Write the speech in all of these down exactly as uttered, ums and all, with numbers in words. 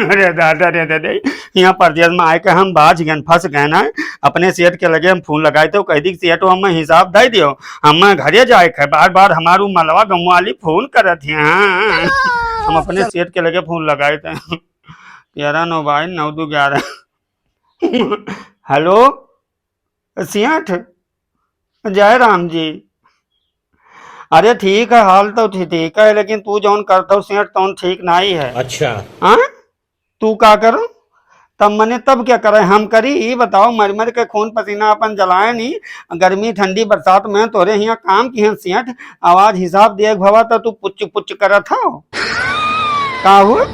अरे दादा रे दादा, यहाँ परदेस में आए के हम बाझ गए, फंस गए ना। अपने सेठ के लगे हम फोन लगाए थे, कह दी कि सेठ, हमें हिसाब दे दियो, हमें घरे जाए के, बार बार हमारू मलवा गम वाली फोन करत है। हाँ, हम अपने सेठ के लगे फोन लगाए थे। तेरह नौ बाईस नौ दो ग्यारह। हेलो सेठ, जय राम जी। अरे ठीक है, हाल तो ठी-, ठीक है, लेकिन तू जौन करत हो सेठ, तौन ठीक नाई है। अच्छा। हाँ, तू का करो? तब मने तब क्या करे, हम करी? ई बताओ, मर मर के खून पसीना अपन जलाए नी, गर्मी ठंडी बरसात में तोरे हियाँ काम किहन सेठ, आवाज हिसाब दिए भवा त तू पुच पुच करत हो। का हुआ?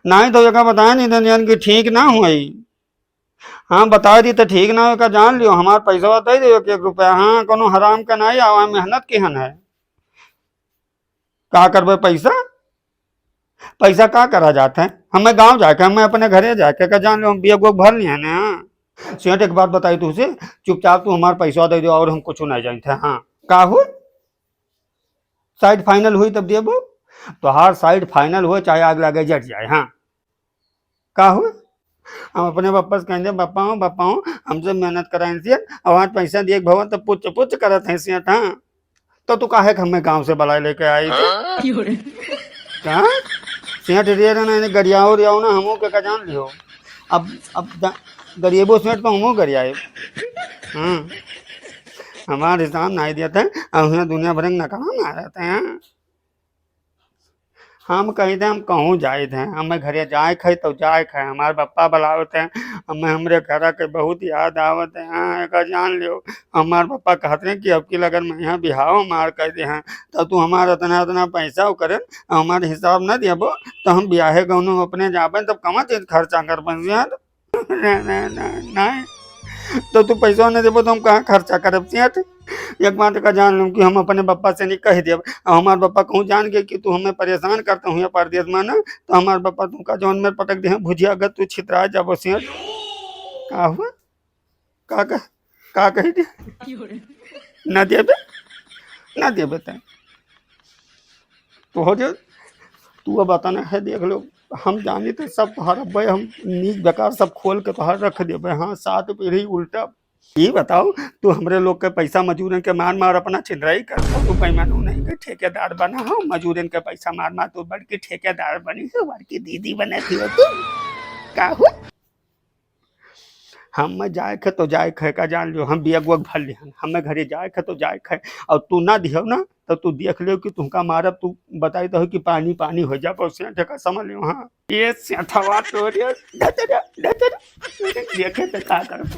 नाई तो एका बताए नी, तो जान कि ठीक ना हुई। हाँ, बता दी तो ठीक ना हो, का जान लियो, हमार पैसा दे दे एक एक रुपया। हाँ, कोनो हराम का नाई आवा, मेहनत किहन है। का करबे पैसा? पैसा का करा जात है? हमें गाँव जाके, हमें अपने घरे जाके, का जान लियो, हम बिया गोग भर लिया ना। सेठ, एक बात बताई तुझसे, चुपचाप तू हमार पैसा दे दो और हम कुछ नहीं जानते। हाँ, का हो? साइड फाइनल हुई तब देबो। तोहार साइड फाइनल हुए, चाहे आग लागे जट जाए। हाँ, का हुए? हम अपने पप्पा से कहेंगे, "पप्पा हो, पप्पा हो, हमसे मेहनत कराएं सेठ, और आज पैसा दिए भवन तो पुच पुच करत हैं सेठ।" हाँ, तो तू काहे के हमें गाँव से बुलाए लेके आई थे? हाँ? का? सेठ रे रे ना, इन्हें गरियाओ रियाओ ना, हमो के का जान लियो। अब, अब द-, गरीबो सेठ तो हमो गरियाए। हाँ, हमारे हिसाब नहीं दिया था, अब हमें दुनिया भर में नकारा मारत हैं। हम कही थे, हम कहूँ जाइत हैं, हमें घरे जाए खाए तो जाए खाए, हमार पप्पा बुलावत हैं, हमें हमरे घर के बहुत याद आवत है। हाँ, एका जान लियो, हमार पप्पा कहते हैं कि अब की लगन में यहाँ बिहाव मार कर दे हैं, तो तू हमार इतना, इतना पैसा करे, हमार हिसाब न देबो, तो हम बियाहे गौनो अपने जाबे, तब कमा चीज खर्चा कर बन यार। ना, ना, ना, ना। तो तू पैसा न देबो तो हम कहाँ खर्चा करब सेठ? एक बात का जान लूँ कि हम अपने पप्पा से नहीं कह देब। अब हमार पप्पा कहूँ जान गए कि तू हमें परेशान करता हूँ या परदेस में ना, तो हमार पप्पा तू का जौन में पटक दे हैं भुजिया, अगर तू छितरा जाबो सेठ। का हुआ? का कह, का कह दे? ना देबे? ना देबे तैं? तो हो जाए, तू अब बताना है, देख लो, हम जानी तो सब तोहार अब्बे, हम नीक बेकार सब खोल के तोहार रख देबे। हाँ, सात पीढ़ी उल्टा। ई बताओ, तू हमरे लोग के पैसा मजूरन के मार मार अपना छिनराई कर, तू बेईमानू नहीं के ठेकेदार बना हो, मजूरन के पैसा मार मार तू बड़की ठेकेदार बनी हो, बड़की दीदी बने थी हो तू। का हो? हम जाए खे तो जाए खे, का जान लियो, हम बिया गुआ भर लिहन, हमें घरे जाए खे तो जाए खे, और तू ना दिहो ना, तो तू देख लियो कि तुमका मारब, तू बताई तो कि पानी पानी हो जा, पर सेठ का समझ लियो। हाँ, ये सेठवा तो रे, धतरा, धतरा, देखे तो का करब।